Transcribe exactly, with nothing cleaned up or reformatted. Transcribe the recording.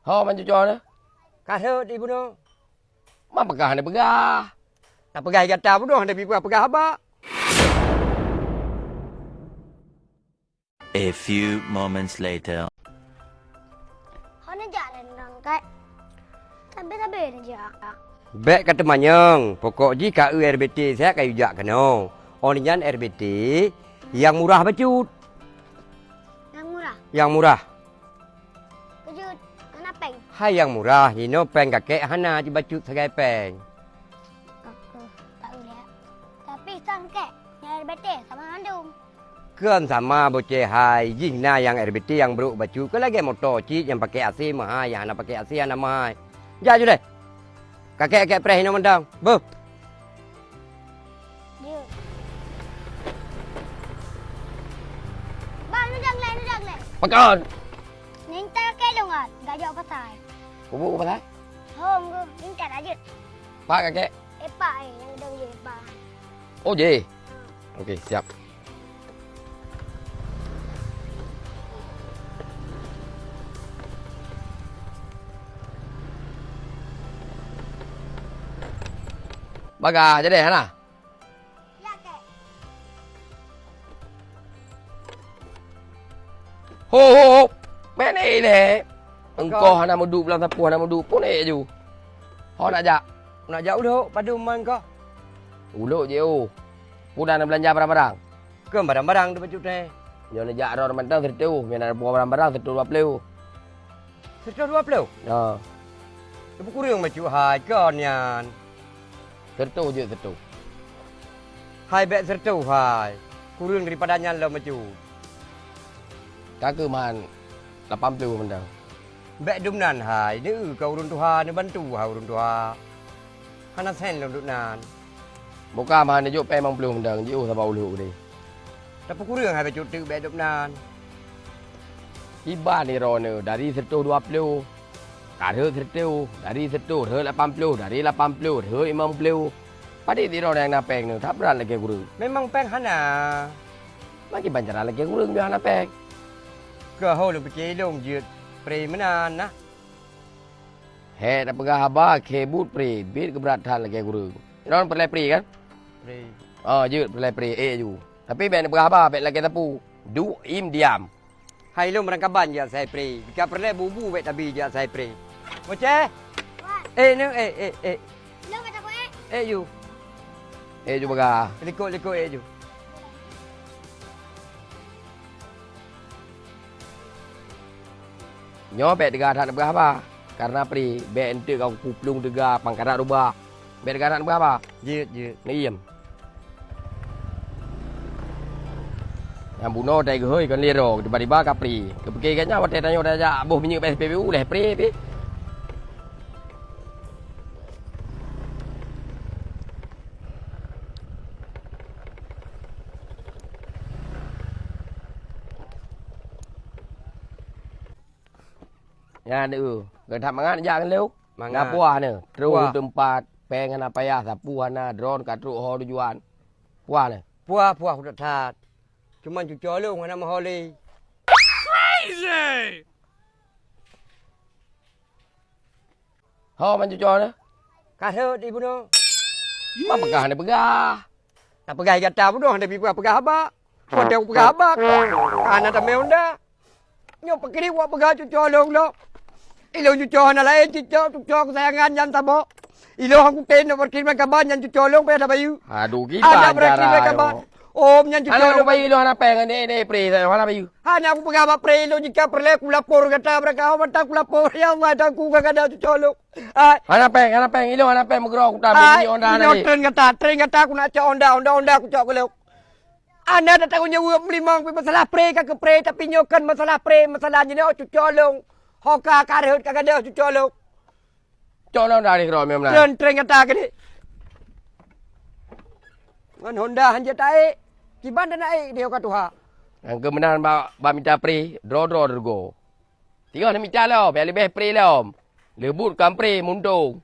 Ho man cucoe nyoe? Ka rhot ibunoe. Ma peugah hana peugah. Tapeugah gata bunoe hana peugah-peugah haba. A few moments later. Hana jak lé nang, Kak. Sabe-sabe neujak. Bék ka teumanyong, pokok jih ka eu R B T siat ka yue jak keunoe. Oh nyan R B T nyang murah bacut. Nyang murah? Nyang murah. Bacut, hana péng? Hai nyang murah, jinoe péng kakek hana jibacut sagai péng. Aku tak lihat. Tapi sang kek, nyang R B T sama mandum. Kon sama boceh hai, jih na nyang R B T nyang brok bacut, keu lagée moto cit nyang pakai A C meuhai, nyang hana pakai A C hana meuhai. Jak ju deh. Kakek-kakek preh inoe mantong. Beuh. Jeuet. Bang, nudang lé, nudang lé. Pakon? Ninta kakek lôn ngat, gajok pasai. Kubu pasai? Hom, ninta lanjut. Pak kakek? Eh, Pak, eh, nyang dong je, Pak. Oh, je. Okey, siap. Bagah jadi hana? Ya, Kek. Ho, ho, ho. Mene ile. Engkau hana meuduek bulan sapu hana meuduek pun eh ju. Ho nak jak? Nak jak ulok, padum man kah? Ulok je oh. Pun hana belanja barang-barang. Kon barang-barang tu bacut teh. Nyoe neujak ron mantong sireutoh, nyoe na buah barang-barang sireutoh dua ploh. Sireutoh dua ploh? Ya. Teupeukureueng bacut hai kon nyan. Sireutoh jeuet sireutoh. Hai bék sireutoh hai. Kureueng daripada nyan lom bacut. Ka keuh man lapan ploh mantong. Bék dum nan hai, neu ka ureuëng tuha neubantu hai ureuëng tuha. Hana sen lom duek nan. Buka ma neujok pèng limong ploh meudang jiôh sabab ulok deh. Tapeukureueng hai bacut teuk bék dum nan. Iban droeneuh dari sireutoh dua ploh, ka rhot sireutoh, dari sireutoh rhot lapan ploh, dari lapan ploh rhot limong ploh. Padit sidroe nyang na pèng neuh, that brat lagèe kureueng. Memang pèng hana. Maki bancaran lagèe kureueng biasa hana pèng. Keuhôi lôn pike lôn jeuet pre meunan nah. Hék tapeugah haba khé buet pre, biet keubrat that lagèe kureueng. Droen peureulèe pre kan? Pre. Oh, jeuet peureulèe pre, ék ju. Tapi bèk neupeugah haba, bèk lagèe sapeue. Duek im diam. Hai lôn meurangkaban jak sai pre. Bika peureulèe bu-bu bèk tabi jak sai pre. Boceh? Wan. Ék neuh, ék, ék, ék. Lôn bèk tapeue ék. Ék ju. Ék ju bagah. Likot-likot ék ju. Nyoe bèk teuga that neupeugah haba, kareuna pre bèk eunteuk ka kuplueng teuga pangkarat rubah. Bèk teuga that neupeugah haba. Jeuet, jeuet. Neuyiem. Nyang bunoe tai geuhôi kon lé droe, tiba-tiba ka pre. Geupike gét nyan watèe tanyoe tajak boh minyeuk bak S P B U lheuh pre pih. Nyan eu, geutak mangat jak ngon lôn. Mangat. Na puah nyoe, troh teumpat, pèng hana payah, sapu hana, droen ka trok ho tujuan. Puah nyoe. Puah, puah that-that. Cuman cucoe lôn hana meuho lé. Crazy! Ho man cucoe nyoe? Ka rhot ibunoe. Ma peugah hana peugah. Tapeugah gata bunoe hana peugah-peugah haba. Watèe kupeugah haba, hana tamè Honda. Nyoe pakriban wak peugah cucoe lôn lom. Ilôn cucoe hana laén cucoe, cucoe keusayangan nyan saboh. Ilôn han kutem na beureukrim lam kaban nyan cucoe lôn payah tabayeue. Aduh, kiban cara nyoe. Om nyan cucoe lôn. Hana bayeue ilôn hana pèng, nyoe, nyoe pre, hana bayeue. Hana kupeugah bak pre ilôn jika peureulèe kulapor gata beurakah mata kulapor ya Allah dan ku gagada cucoe lôn. Ai. Hana pèng, hana pèng, ilôn hana pèng meugroe kutam minyeuk Honda hana. Nyoe tren gata, tren gata kunak cok Honda, Honda, Honda kucok keu lôn. Hana tatanggong jaweueb meulimong pih masalah pre ka keu pre, tapi nyoe kon masalah pre, masalah jinoe cucoe lôn. Ho ka, ka rhot ka gadôh cucoe lôn. Cok lôn dari keudroe meunan. Tren, tren gata keuneuk. Ngon Honda hanjeuet taék. Kiban dan naék di ka tuha. Nyang keu meunan ba, ba mita pre, droe-droe deugo. Tiga na mita lom, nyang leubeh pre lom. Leubut kan pre muntong.